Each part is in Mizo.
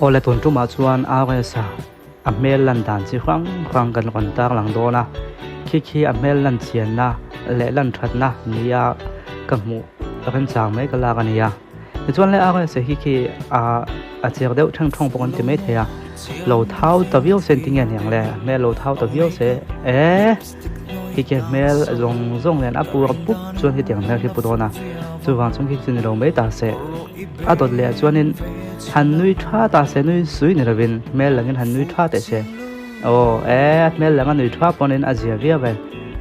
Awle tun tumah chuan RS-a a hmel lan dan chi hrang hrang kan rawn tarlang dawn a, khi khi a hmel lan chianna leh lan thatna nia ka hmuh remchang mai ka lak a ni a. Tichuan le RS-a hi khi a cher deuh theng thawng pawh kan ti mai thei a, lo thau ta viau se engtin nge niang le, a hmel lo thau ta viau se e khi khi a hmel zawng zawng nen a pur pup chuan hetiang hmel khi pu dawn a, chuvang chuan khi chu ni lo mai ta se. A dawt leh ah chuanin han nui tha ta se nui sui ni lovin hmel langin han nui tha teh se aw e a hmel langa nui tha pawnin a zia viau e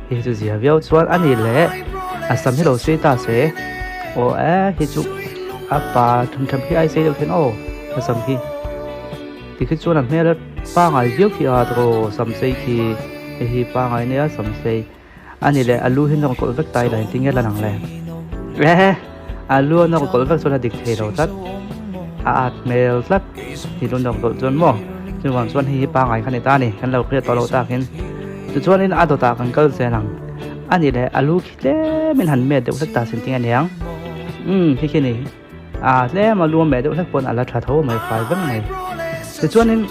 hei chu zia viau chuan a nih leh a sam hi lo sei ta se aw e hei chu a pa tham tham khi ai sei deuh hian aw a sam khi tikhi chuan a hmel pangai viau khi a aw sam sei khi hei hi pangai nia sam sei. A ni leh, a lu hi nawr kawlh vek ta ila engtin nge la nang le? Ehe, a lu a nawr kawlh vek chuan a dik thei lo tlat, a at hmel tlat ti lu nawr kawlh chuan maw? Chuvang chuan hei hi pangai kha ni ta a ni, kan lo hriat tawh loh takin. Tichuanin a dawtah kan kal zel ang. A ni leh, a lu khi tlemin han met deuh hlek ta sin tinge niang? Umm, khi khi ni. A tlem a lu a meh deuh hlek pawn a la tha tho mai fai vek mai. Tichuanin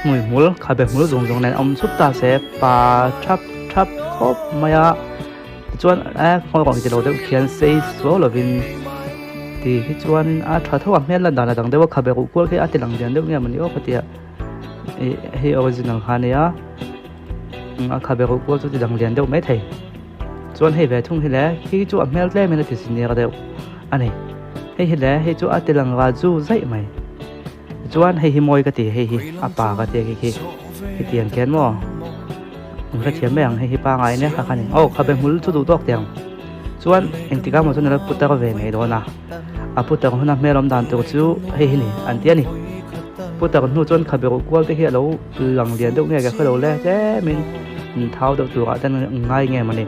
hmui hmul khabe hmul zawng zawng nen a awm chhup ta se pa thap thap khawp mai a. Tichuan e khawi rawh ti lo deuh khian sei suau lovin ti hi chuanin a tha tho a hmel lan dan a dang deuh a khabe ruh kual khi a ti lang lian deuh nge mawni aw ka tia ih hei original kha a nia a khabe ruh kual chu ti dang lian deuh maithei. Chuan hei ve thung hi le khi chu a hmel tlem in a ti senior deuh a ni. Hei hi le hei chu a ti lang Raju zaih mai. Chuan hei hi mawi ka ti hei hi a pa ka tia khi khi hetiang khian maw an hrethiam mai ang hei hi pangai nia kha kha ni. Aw khabe hmul chu duh tawk tiang. Chuan engtikah maw chuan a lo putar ve ngei dawn a, a putar huna hmel awm dan tur chu hei hi ni an ti a ni. Putar hnu chuan khabe ruh kual te hi a lo lang lian deuh nge ka hre lo le tlemin in thau deuh turah te an ngai nge mawni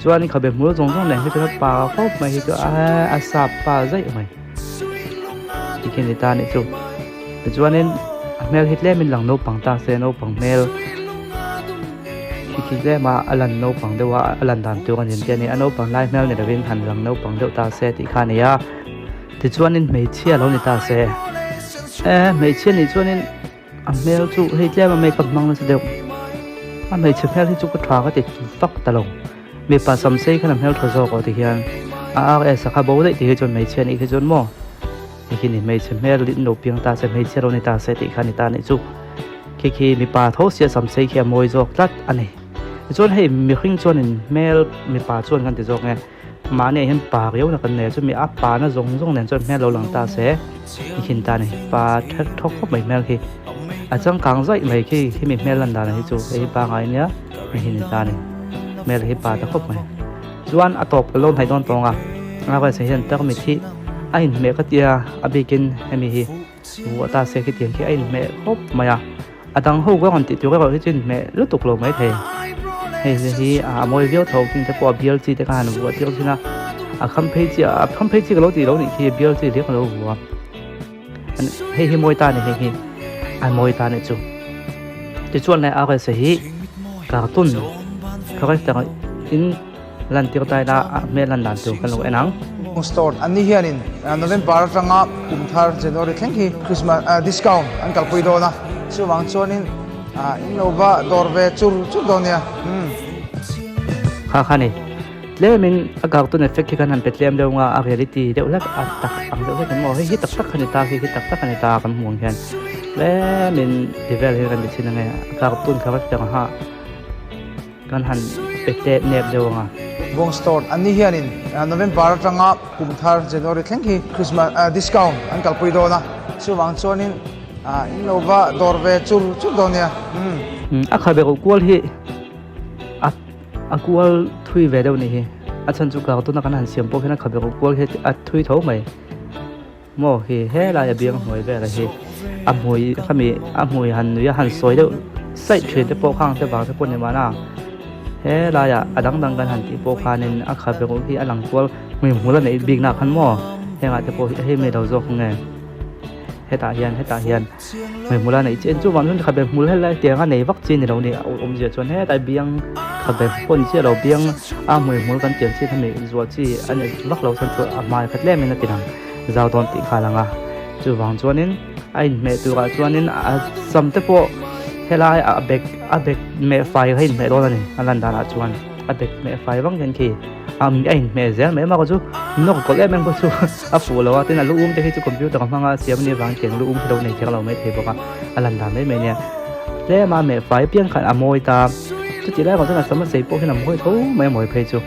chuan khabe hmul zawng zawng nen hi chuan a pa khawp mai hi chu a sap pa zaih mai tikhian ni ta anih chu tichuanin a hmel hi tlemin lang naupang ta se naupang hmel khi khi tlema a lan naupang deuh a a lan dan tur a ni ang te a ni a naupang lai hmel ni lovin han lang naupang deuh ta se tih kha a ni a tichuanin hmeichhia lo ni ta se e hmeichhia nih chuanin. A hmel chu hei tlem a makeup hmang nasa deuh. A hmeichhe hmel hi chu ka tha ka ti vak ta lo. Mipa sam sei khan a hmel tha zawk aw ti hian a RS a kha bo daih tih hi chuan hmeichhia nih khi chuan maw ti khi ni hmeichhe hmel in lo piang ta se hmeichhia lo ni ta se tih kha ni ta nih chu khi khi mipa tho sia sam sei khi a mawi zawk tlat a ni. Tichuan hei mihring chuanin hmel mipa chuan kan ti zawk nge. Mahni ah hian pa riau na kan nei a chumi a pa na zawng zawng nen chuan hmel lo lang ta se i khin ta a ni pa that thawk khawp mai hmel khi a changkang zaih mai khi hemi hmel lan dan hi chu hei hi pangai ania hei hi ni ta a ni hmel hi pa ta khawp mai chuan a tawp ka lo hnaih dawn tawng a a ruaisa hian tarmit hi a inhmeh ka tia a bikin hemi hi vuah ta se khitiang khi a inhmeh khawp mai a a dang ho ka rawn tih tur erawh hi chu inhmeh lutuk lo mai thei hei te hi a mawi viau tho king te pawh a bial chi te kha han vuah tir thin a a kham phei chi a kham phei chi ka lo tih lo nih khi a bial chi hliah ka lo vuah hei hi mawi ta a ni hei hi a mawi ta a nih chu tichuan lai RSA hi cartoon character in. Lantir ta ila a hmel lan dan tur kan lo en ang. Store an ni hianin November atanga kum thar January thleng hi Christmas discount an kalpui dawn a, chuvang chuanin in lo va dawr ve chur chur dawn nia. Kha kha ni tlemin a cartoon effect khi kan han pe tlem deuh nga a reality deuh hlek a tak ang deuh hlek emaw hei hi tak tak kha ni ta khi hi tak tak a ni ta kan hmuh ang hian tlemin ti vel hi kan ti chhin ange a cartoon character ha. Kan han pe teh nep deuh ang a. Bawng store an ni hianin November atanga kum thar January thleng hi Christmas discount an kalpui dawn a, chuvang chuanin in lo va dawr ve chur chur dawn nia. A khabe ruh kual hi a a kual thui ve deuh nih hi. A chhan chu cartoon a kan han siam pawh hian a khabe ruh kual hi a thui tho mai. Maw hi helai a biang hnuai vel a hi a hmui khami a hmui han nui a han sawi deuh saih thin te pawh khang te vang te pawh ni mahna helai ah a dang dang kan han tih pawh khanin a khabe ruh hi a lang kual hmui hmul a neih bik nak khan maw hengah te pawh hi hei mai lo zawk nge hetah hian hetah hian hmui hmul a neih chian chuvang chuan khabe hmul helai tiang a nei vak chi ni lo ni a awmzia chuan hetlai biang khabe pawn chiah lo biang a hmui hmul kan tiang chi kha mi zuah chi a nei vak lo chuan chu a hmai kha tlem in a ti lang. Zau dawn tih kha a lang a, chuvang chuanin. A inhmeh turah chuanin a sam te pawh helai a bag a bag meh fai kha a inhmeh dawn a ni a lan danah chuan a bag meh fai vang hian khi a a inhmeh zel mai erawh chu nawk kawlh em em pawh chu a fuh lo a tin a lu um te hi chu computer hmanga siam a nih avang tiang lu um hi lo nei kher lo maithei bawk a a lan dan mai mai nia tlem a meh fai piang khan a mawi ta chutih lai erawh chuan a sam a sei pawh hian a mawi tho mai a mawi phei chu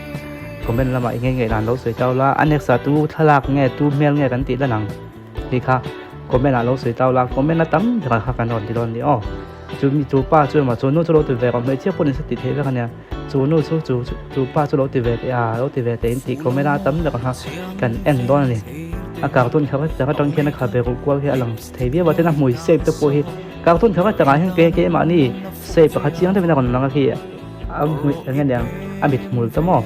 comment lamah eng nge nge dan lo sawi tau la a next ah tu thlalak nge tu hmel nge kan tih lan ang. Ti kha comment ah lo sawi tau la, comment a tam ber kha kan rawn ti dawn ni aw. Chu mi chu pa chu emaw chu nu chu lo ti ve rawh hmeichhia pawh nise tih theih vek ania. Chu nu chu chu chu pa chu lo ti ve teh a, lo ti ve teh in tih comment a tam ber kha kan en dawn a ni. A cartoon kher tak atang khian a khabe ruh kual hi a lang thei viau a, tin a hmui shape te pawh hi cartoon kher takah hian kei keimahni shape pakhat chiang deuhin a rawn lang a khi. A hmui eng nge niang a mit hmul te maw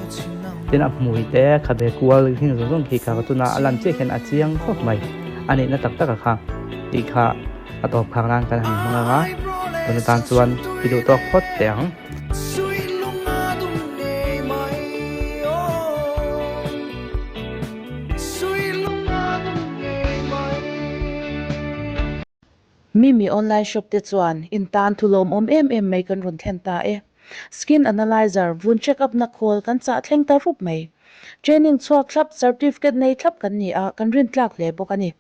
tin a hmui te khabe kual hing zawng zawng khi kha tuna a lan chiah hian a chiang khawp mai a nihna tak tak a kha tih kha a tawp khang nan kan han hmang ang a tuna tan chuan i duh tawk phawt teh ang. Mimi online shop te chuan in tan thu lawmawm em em mai kan rawn thlen ta e. Skin analyzer vun check up na khawl kan chah thleng ta rup mai. Training chhuak thlap, certificate nei thlap kan ni a, kan rin tlak hle bawk a ni.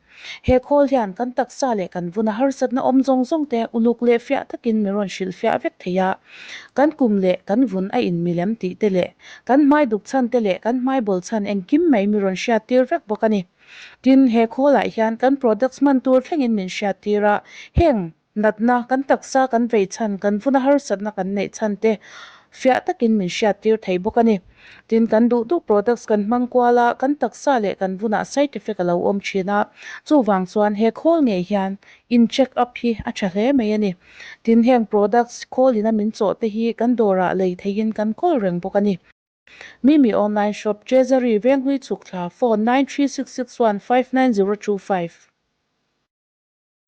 He khawl hian kan taksa leh kan vuna harsatna awm zawng zawng te uluk leh fiah takin mi rawn hrilh fiah vek thei a. Kan kum leh kan vun a in milem tih te leh kan hmai duk chhan te leh kan hmai bawl chhan engkim mai mi rawn hriat tir vek bawk a ni. Tin, he khawlah hian kan products hman tur thlengin min hriattir a, heng natna, kan taksa kan vei chhan, kan vuna harsatna kan neih chhan te fiah takin min hriattir thei bawk a ni. Tin, kan duh duh products kan hmang kual a, kan taksa leh kan vunah side effect a lo awm thin a, chuvang chuan he khawl ngei hian in check up hi a tha hle mai a ni. Tin, heng products khawlin a min chawh te hi kan dawrah lei theihin kan kawl reng bawk a ni. Mimi online shop Treasury Venghlui chhuk thla phone 93661 59025.